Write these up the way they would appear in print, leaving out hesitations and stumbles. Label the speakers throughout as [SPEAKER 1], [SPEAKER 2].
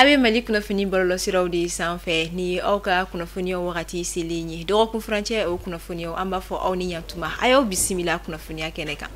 [SPEAKER 1] A bɛ Mali kunnafoni bɔlɔlɔsiraw de sanfɛ ni aw ka kunnafoniyaw wagati selen ye dɔgɔkun furancɛ o kunnafoniyaw an b'a fɔ aw ni ɲantuma a y'aw bisimila kunnafoniya kɛnɛ kan.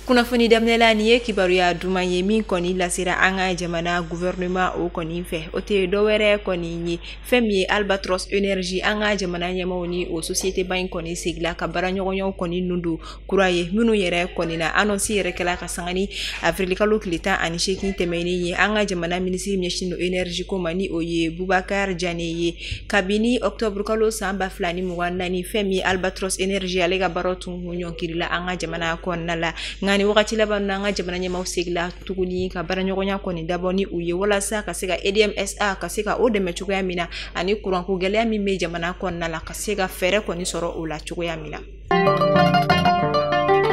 [SPEAKER 1] Kunnafoni daminɛ la nin ye kibaruya duman ye min kɔni lasera an ka jamana gouvernement o kɔni fɛ o tɛ dɔwɛrɛ kɔni ye fɛn min ye Albatros Energy an ka jamana ɲɛmaaw ni o société ba in kɔni segila ka baaraɲɔgɔnyaw kɔni nun don kura ye minnu yɛrɛ kɔni na annonce yɛrɛ kɛla ka sanga ni avril kalo tile 18 tɛmɛnen ye an ka jamana minisiri ɲɛsin don énergie ko ma ni o ye Boubacar Diané ye kabini octobre kalo san 2024 fɛn min ye Albatros Energy ale ka baaraw tun ɲɔngirila an ka jamana kɔnɔna la nka ni wagati laban na an ka jamana ɲɛmaaw segila tuguni ka baaraɲɔgɔnya kɔni dabɔ ni u ye walasa ka se ka EDMSA ka se ka o dɛmɛ cogoya min na ani kuranko gɛlɛya min bɛ jamana kɔnɔna la ka se ka fɛɛrɛ kɔni sɔrɔ o la cogoya min na.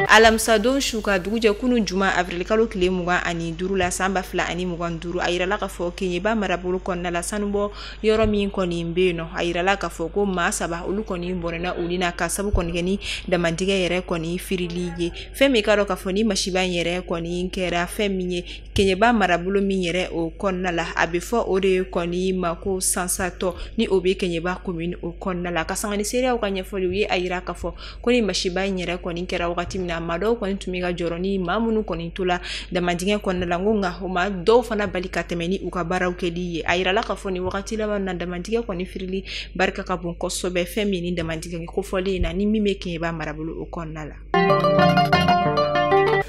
[SPEAKER 1] Alamisadon su ka dugujɛ kunun juma avril kalo tile 25 la san 2025 a yirala k'a fɔ Keɲeba marabolo kɔnɔna la sanubɔ yɔrɔ min kɔni bɛ yen nɔ a yirala k'a fɔ ko maa saba olu kɔni bɔnɛna u ni na ka sabu kɔni kɛ ni damandigɛ yɛrɛ kɔni firili ye fɛn min ka dɔn k'a fɔ ni masiba in yɛrɛ kɔni kɛra fɛn min ye Keɲeba marabolo min yɛrɛ o kɔnɔna la a bɛ fɔ o de kɔni ma ko Sansatɔ ni o bɛ Keɲeba commune o kɔnɔna la ka sanga ni seereyaw ka ɲɛfɔli u ye a yira k'a fɔ ko ni masiba in yɛrɛ kɔni kɛra wagati min na maa dɔw kɔni tun bɛ ka jɔrɔ ni maa minnu kɔni tola damandigɛ kɔnɔna la ko nka o ma dɔw fana bali ka tɛmɛ ni u ka baaraw kɛli ye a yirala k'a fɔ ni wagati laban na damandigɛ kɔni firili barika ka bon kosɛbɛ fɛn min ni damandigɛ kofɔlen in na ni min bɛ Keɲeba marabolo o kɔnɔna la.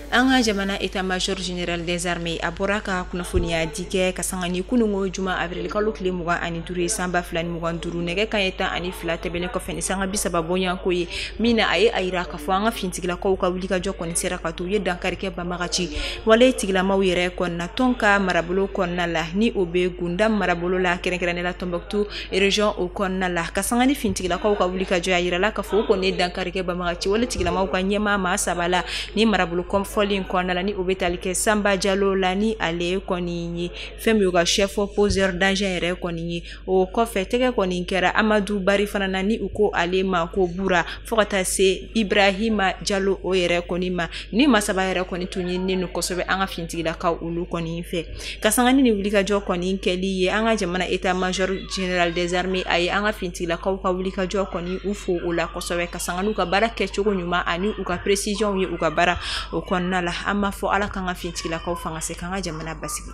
[SPEAKER 1] An ka jamana état-major général des armées a bɔra ka kunnafoniya di kɛ ka sanga ni kununko juma avril kalo tile 25 ye san 2025 nɛgɛ kanɲɛ 12 tɛmɛnen kɔfɛ ni sanga 30 bɔɲɔgɔnko ye min na a ye a yira k'a fɔ an ka finitigilakaw ka wulikajɔ kɔni sera ka to u ye dankari kɛ banbagaci wale tigilamaw yɛrɛ kɔnɔna tɔn ka marabolo kɔnɔna la ni o bɛ Gundam marabolo la kɛrɛnkɛrɛnnenya la Tombouctou région o kɔnɔna la ka sanga ni finitigilakaw ka wulikajɔ a yirala k'a fɔ u kɔni ye dankari kɛ banbagaci wale tigilamaw ka ɲɛmaa maa saba la ni marabolo kɔnfɔlen kɔnɔna la ni o bɛ tali kɛ Sanba Jalo la ni ale kɔni ye fɛn min y'u ka chef poseur d'engin yɛrɛ kɔni ye o kɔfɛ tɛgɛ kɔni kɛra Amadu Bari fana na ni u ko ale ma ko Bura fo ka taa se Ibrahima Jalo o yɛrɛ kɔni ma ni maa saba yɛrɛ kɔni tun ɲininen don kosɛbɛ an ka finitigilakaw olu kɔni fɛ ka sanga ni wulikajɔ kɔni kɛli ye an ka jamana état-major général des armées a ye an ka finitigilakaw ka wulikajɔ kɔni u fo o la kosɛbɛ ka sanga n'u ka baara kɛcogo ɲuman ani u ka précision ye u ka baara o kɔnɔna la an b'a fɔ ala k'an ka finitigilakaw fanga se k'an ka jamana basigi.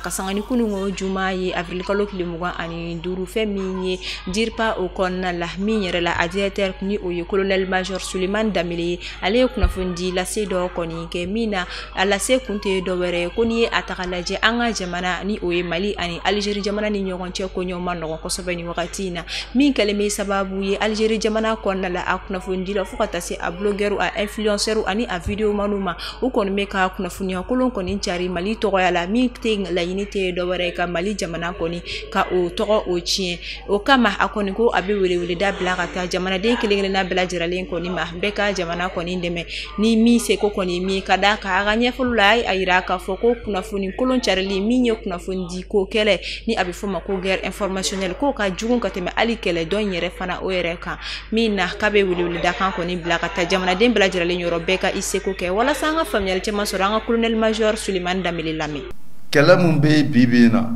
[SPEAKER 1] Ka sanga ni kununko juma ye avril kalo tile 25 fɛn min ye DIRPA o kɔnɔna la min yɛrɛ la a directeur ni o ye colonel major Sulemani Danbele ye ale ye kunnafoni di lase dɔ kɔni kɛ min na a lase kun tɛ dɔ wɛrɛ ye ko n'i ye a taga lajɛ an ka jamana ni o ye Mali ani Algérie jamana ni ɲɔgɔn cɛ ko ɲɔgɔn ma nɔgɔn kosɛbɛ ni wagati in na min kɛlen bɛ sababu ye Algérie jamana kɔnɔna la a kunnafoni di la fo ka taa se a blogueur a influenceur ani a vidéomanw ma u kɔni bɛ ka kunnafoniya kolon kɔni cari Mali tɔgɔya la min tɛ laɲini tɛ dɔwɛrɛ ka Mali jamana kɔni ka o tɔgɔ o tiɲɛ o kama a kɔni ko a bɛ weleweleda bila ka taa jamanaden kelen kelenna bɛɛ lajɛlen kɔni ma bɛɛ ka jamana kɔni dɛmɛ ni min seko kɔni min ka d'a kan a ka ɲɛfɔli la a yira k'a fɔ ko kunnafoni kolon carili min ye kunnafoni di ko kɛlɛ ni a bɛ fɔ ma ko guerre informationnelle k'o ka jugu ka tɛmɛ hali kɛlɛ dɔ in yɛrɛ fana o yɛrɛ kan min na k'a bɛ weleweledakan kɔni bila ka taa jamanaden bɛɛ lajɛlen yɔrɔ bɛɛ ka i seko kɛ walasa an ka faamuyali caman sɔrɔ an ka colonel major Sulemani Danbele lamɛn.
[SPEAKER 2] Kɛlɛ mun bɛ yen bi bi in na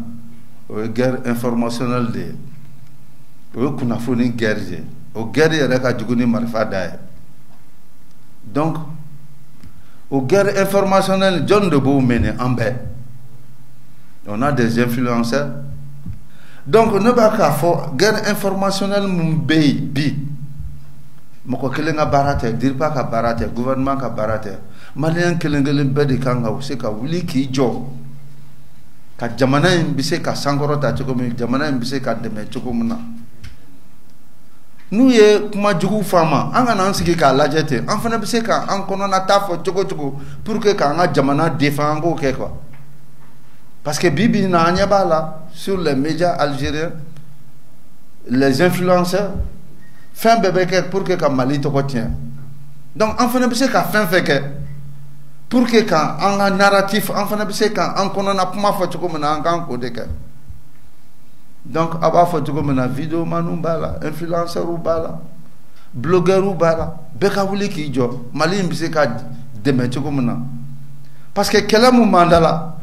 [SPEAKER 2] o ye guerre informationnelle de ye o ye kunnafoni guerre ye o guerre yɛrɛ ka jugu ni marifa da ye donc o guerre informationnelle jɔn de b'o mener an bɛɛ on a des influenceurs donc ne b'a k'a fɔ guerre informationnelle mun bɛ yen bi mɔgɔ kelen ka baara tɛ DIRPA ka baara tɛ gouvernement ka baara tɛ maliyɛn kelen kelen bɛɛ de kan ka se ka wuli k'i jɔ ka jamana in bɛ se ka sankɔrɔta cogo min jamana in bɛ se ka dɛmɛ cogo min na n'u ye kuma jugu fɔ an ma an kana an sigi k'a lajɛ ten an fana bɛ se k'an kɔnɔna ta fɔ cogo cogo pour que k'an ka jamana défend an k'o kɛ quoi parce que bi bi in na an ɲɛ b'a la sur les médias algériens les influenceurs fɛn bɛɛ bɛ kɛ pour que ka Mali tɔgɔ tiɲɛ donc an fana bɛ se ka fɛn fɛn kɛ pour que k'an ka narratif an fana bɛ se k'an kɔnɔna kuma fɔ cogo min na an k'an k'o de kɛ donc a b'a fɔ cogo min na vidéomanw b'a la influenceurs b'a la Blogueurs b'a la, bɛɛ ka wuli k'i jɔ. Mali in bɛ se ka dɛmɛ cogo min na, parce que kɛlɛ mun b'an da la,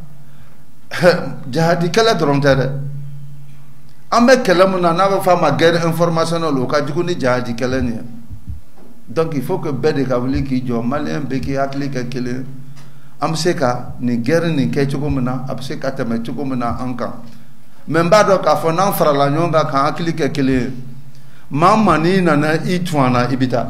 [SPEAKER 2] jahadi kɛlɛ dɔrɔn tɛ dɛ. An bɛ kɛlɛ mun na, n'a bɛ fɔ a ma guerre informationnelle, o ka jugu ni jahadi kɛlɛ nin ye. Donc il faut que bɛɛ de ka wuli k'i jɔ, malien bɛɛ k'i hakili kɛ kelen. An bɛ se ka nin guerre nin kɛ cogo min na, a bɛ se ka tɛmɛ cogo min na an kan. Mais n b'a dɔn k'a fɔ n'an farala ɲɔgɔn kan k'an hakili kɛ kelen ye, maa maa n'i nana i tun an na, i bɛ taa.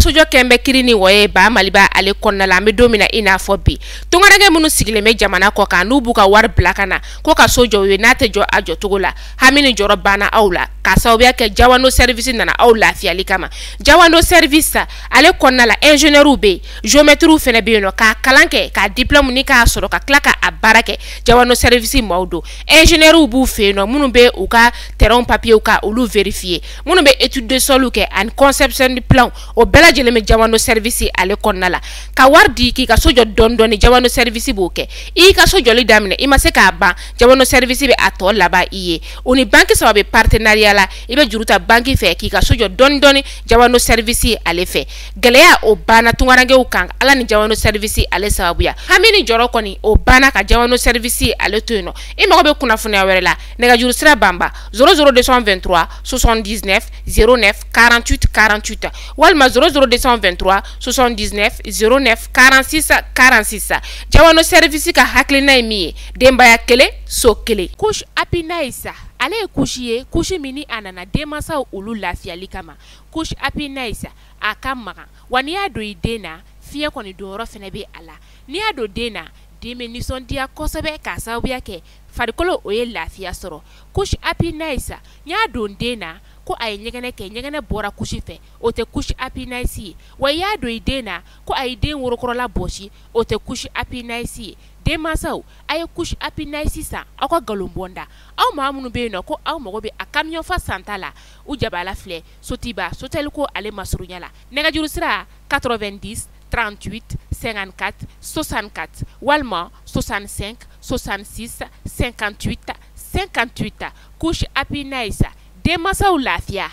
[SPEAKER 3] Sojɔ kɛn bɛ kiri ni wɔye ba Maliba ale kɔnɔna la. An bɛ don min na i n'a fɔ bi, tunkaranke minnu sigilen bɛ jamana kɔ kan, n'u b'u ka wari bila ka na ko ka so jɔ u ye, n'a tɛ jɔ a jɔcogo la, hami ni jɔrɔ banna aw la, k'a sababuya kɛ Jawando Service nana aw lafiyali kama. Jawando Service ale kɔnɔna la, ingénieur bɛ yen, géomètre fana bɛ yen nɔ, k'a kalan kɛ, k'a diplôme ni k'a sɔrɔ, ka tila k'a baara kɛ. Jawando Service maaw don. Ingénieur b'u fɛ yen nɔ, minnu bɛ u ka terrain papier ka olu vérifier, minnu bɛ étude de sol kɛ ani conception de plan, o bɛɛ lajɛlen bɛ Jawando Service ale kɔnɔna la. Ka wari di k'i ka so jɔ dɔɔni dɔɔni, Jawando Service b'o kɛ. I y'i ka so jɔli daminɛ, i ma se k'a ban, Jawando Service bɛ a tɔ laban i ye. O ni banque saba bɛ partenariat la, i bɛ juru ta banque fɛ k'i ka so jɔ dɔɔni dɔɔni Jawando Service ale fɛ. Gɛlɛya o banna tunkarankew kan, Ala ni Jawando Service ale sababuya. Hami ni jɔrɔ kɔni o banna ka Jawando Service ale to yen nɔ. I mago bɛ kunnafoniya wɛrɛ la, nɛgɛjuru sira banba 00223 79 09 48 48 walima 00223 79 09 46 46. Jawando Service ka hakilina ye min ye, denbaya kelen, so kelen. Couche Happy Nice ale ye couche ye, couche min ni a nana denmansaw olu lafiyali kama. Couche Happy Nice a ka magan, wa n'i y'a don i den na, fiɲɛ kɔni donyɔrɔ fana bɛ a la. N'i y'a don den na, den bɛ nisɔndiya kosɛbɛ, k'a sababuya kɛ farikolo o ye lafiya sɔrɔ. Couche Happy Nice, n y'a don den na ko a ye ɲɛgɛnɛ kɛ, ɲɛgɛnɛ bɔra couche fɛ, o tɛ couche Happy Nice ye. Wa i y'a don i den na ko a ye den worokɔrɔla bɔsi, o tɛ couche Happy Nice ye. Denmansaw, a ye couche Happy Nice san, aw ka nkalon bɔ n da. Aw maa minnu bɛ yen nɔ ko aw mago bɛ a camion fa santa la, u jabala filɛ Sotiba Sotelko ale masurunya la. Nɛgɛjuru sira 90 38 54 64 walima 65 66 58 58. Couche Happy Nice, denmansaw lafiya.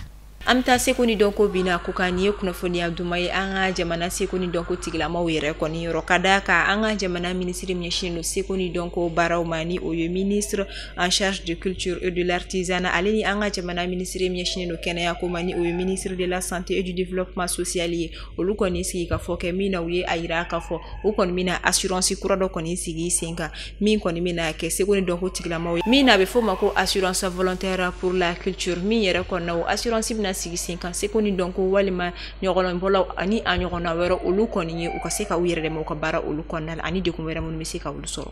[SPEAKER 1] An bɛ taa seko ni dɔnko binna ko kan. Nin ye kunnafoniya duman ye an ka jamana seko ni dɔnko tigilamaw yɛrɛ kɔni yɔrɔ, ka d'a kan an ka jamana minisiri min ɲɛsinnen don seko ni dɔnko baaraw ma, ni o ye ministre en charge de culture et de l'artisanat, ale ni an ka jamana minisiri min ɲɛsinnen don kɛnɛya ko ma, ni o ye ministre de la santé et du développement social ye, olu kɔni sigi ka fɔ kɛ min na, u ye a yira k'a fɔ u kɔni bɛna assurance kura dɔ kɔni sigi sen kan, min kɔni bɛna kɛ seko ni dɔnko tigilamaw ye, min na a bɛ f'o ma ko assurance volontaire pour la culture. Min yɛrɛ kɔnɔna, o assurance bɛna sigi sen kan seko ni dɔnko walima ɲɔgɔlɔnbɔlaw ani a ɲɔgɔnna wɛrɛ, olu kɔni ye u ka se ka u yɛrɛ dɛmɛ u ka baara olu kɔnɔna la, ani degun wɛrɛ minnu bɛ se ka olu sɔrɔ.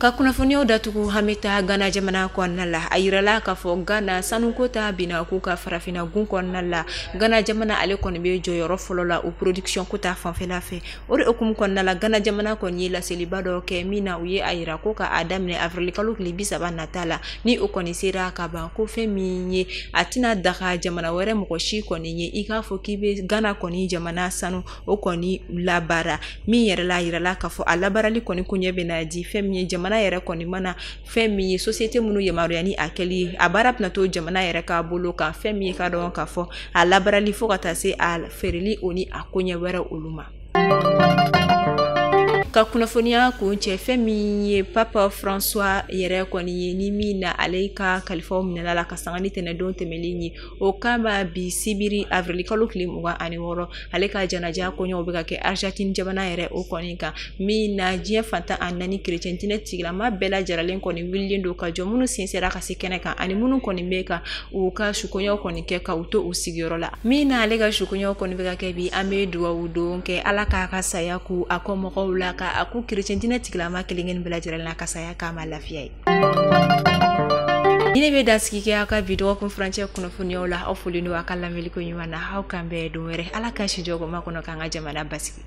[SPEAKER 1] Ka kunnafoniyaw datugu, an bɛ taa Gana jamana kɔnɔna la. A yirala k'a fɔ Gana sanuko ta binna k'u ka farafinna gun kɔnɔna la. Gana jamana ale kɔni bɛ jɔyɔrɔ fɔlɔ la o production ko ta fanfɛla fɛ. O de hukumu kɔnɔna la, Gana jamana kɔni ye laseliba dɔ kɛ min na u ye a yira ko ka a daminɛ avril kalo tile 30 nata la, ni o kɔni sera ka ban, ko fɛn min ye a tɛna daga jamana wɛrɛ mɔgɔ si kɔni ye i k'a fɔ k'i bɛ Gana kɔni jamana sanu o kɔni labaara. Min yɛrɛ la, a yirala k'a fɔ a labaarali kɔni koɲɛ bɛna di fɛn min ye jamana yɛrɛ kɔni mana fɛn min ye société minnu yamaruya ni a kɛli ye, a baara bɛna to jamana yɛrɛ ka bolo kan, fɛn min ye ka dɔn k'a fɔ a labaarali fo ka taa se a feereli o ni a koɲɛ wɛrɛ olu ma. Ka kunnafoniya kun cɛ, fɛn min ye Papa François yɛrɛ kɔni ye, ni min na ale ka kalifaw minɛla la ka sanga ni tɛnɛdon tɛmɛlen ye, o kama bi sibiri avril kalo tile 26, ale ka janaja kɔɲɔw bɛ ka kɛ Argentine jamana yɛrɛ o kɔni kan, min na diɲɛ fantan a naani kerecɛn diinɛ tigilama bɛɛ lajɛlen kɔni wulilen don ka jɔ, minnu sen sera ka se kɛnɛ kan ani minnu kɔni bɛ ka u ka sukɔɲɔw kɔni kɛ ka u to u sigiyɔrɔ la. Min na ale ka sukɔɲɔw kɔni bɛ ka kɛ bi, an bɛ dugawu don kɛ Ala k'a ka saya ku a kɔmɔgɔw la, ka a ku kerecɛn diinɛ tigilama kelen kelen bɛɛ lajɛlen la, ka saya k'a ma lafiya ye. Ni ne bɛ dansigi kɛ aw ka bi dɔgɔkun furancɛ kunnafoniyaw la. Aw folen don aw ka lamɛnliko ɲuman na. Aw kan bɛn don wɛrɛ. Ala ka si jɔ kɔnɔ k'an ka jamana basigi.